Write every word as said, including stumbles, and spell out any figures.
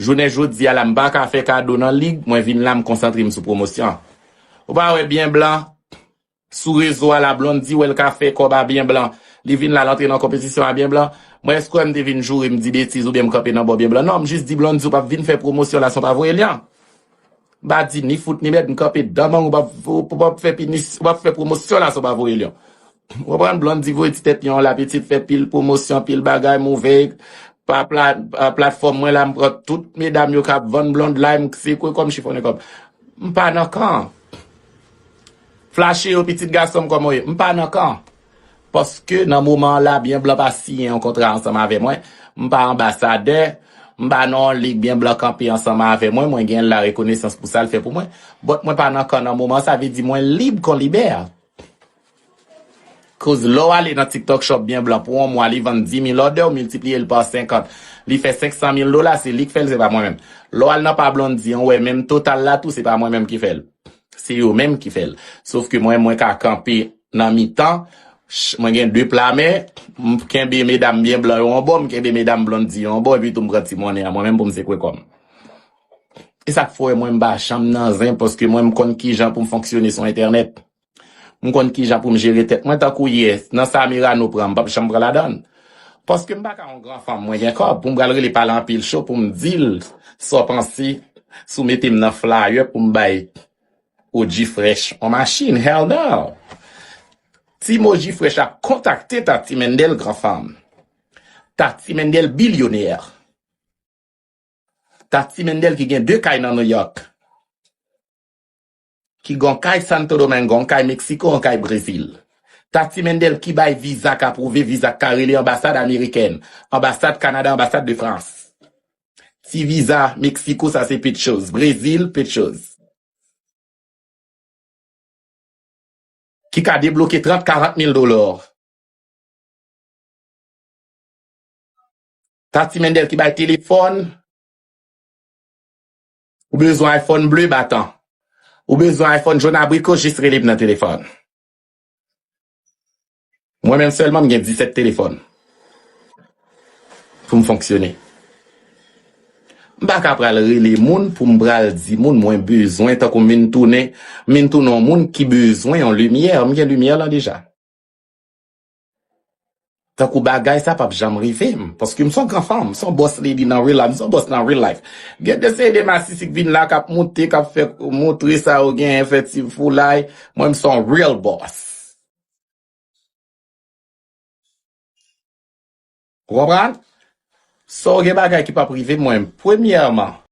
Jounen jodi a la, m pa ka fè kado nan lig, mwen vin la, m konsantre m sou pwomosyon. Ou pa wè byen blan sou rezo a la, Blondy wè l ka fè kòb a byen blan. Li vin la, l antre nan konpetisyon a byen blan. Mwen, èske w wè m te vin joure, m di betiz oubyen m kanpe nan bò byen blan? Non, m jis di Blondy, ou p ap vin fè pwomosyon la san w pa voye lyen. M pa di ni fout ni mèd, m kanpe dan mango, ou p ap, ou p ap fè pinis, ou p ap fè pwomosyon la san w pa voye lyen. Ou konprann? Blondy voye ti tèt lyen la, pitit fè pil pwomosyon, pil bagay, m ouvè pa pla-, pa platfòm mwen la, m pran tout medam yo k ap vann blond la, m sekwe kò m, chifonnen kò m. M pa nan kan. Flache yo, pitit gason m, kòman w ye? M pa nan kan. Paske nan moman an la, byen blan pa siyen yon kontra ansanm avè mwen. M pa anbasadè. M pa nan yon lig byen blan kanpe ansanm avè mwen. Mwen gen la rekonesans pou sa l fè pou mwen. But mwen pa nan kan nan moman an, sa vle di mwen lib kon libè. Koz lè w ale nan TikTok Shop byen blan pou yon mwa, li vann dis mil òdè, w miltipliye l pa senkant, li fè senk san mil dola, se li k fè l, se pa mwen menm. Lè w al nan pa Blondy an, w wè menm total la tou, se pa mwen menm ki fè l. Se yo menm ki fè l. Sof ke mwen, mwen ka kanpe nan mitan, ch-, mwen gen de pla men, m kenbe medam byen blan yo yon bò, m kenbe medam Blondy yo yon bò, epi tou m pran ti monnen an mwen menm pou m sekwe kò m. E sa k fè w wè mwen m pa janm nan zen, paske mwen m konn kijan pou m fonksyone sou entènèt. M konn kijan pou m jere tèt mwen tankou yè, nan sa Mirano pran, m p ap janm pran ladan l. Paske m pa ka yon gran fanm, mwen gen kòb, pou m pral rele pale anpil cho, pou m di l sa w panse, si w mete m nan flyer pou m bay O G Fresh yon machin. Hell no! Team O G Fresh ap kontakte Tati Mendel, gran fanm. Tati Mendel, bilyonè. Tati Mendel ki gen de kay nan New York. Ki gon kay Santo Domingo, yon kay Meksiko, yon kay Brezil. Tati Mendel ki bay viza k apwouve, viza k ka rele anbasad amerikèn, anbasad Kanada, anbasad de Frans. Ti viza Meksiko, sa se pe de choz. Brezil, pe de choz. Ki ka debloke trant, karant mil dola. Tati Mendel ki bay telefòn. Ou bezwen iPhone ble, batan. Ou bezwen iPhone jòn abriko, jis rele m nan telefòn. Mwen menm sèlman, m gen disèt telefòn pou m fonksyone. M pa ka pral rele moun pou m pral di moun mwen bezwen, tankou m vin tounen, m vin tounen yon moun ki bezwen yon limyè. M gen limyè lan deja. Tankou bagay sa p ap janm rive m, paske m se yon gran fanm, m se yon boss lady nan real life, m se yon boss nan real life. Gen de seri de masisi k vin la, k ap moute, k ap fè montre sa yo genyen, fè ti foulay. Mwen, m se yon real boss. Ou konprann? So, gen bagay ki p ap rive mwen. Premyèman,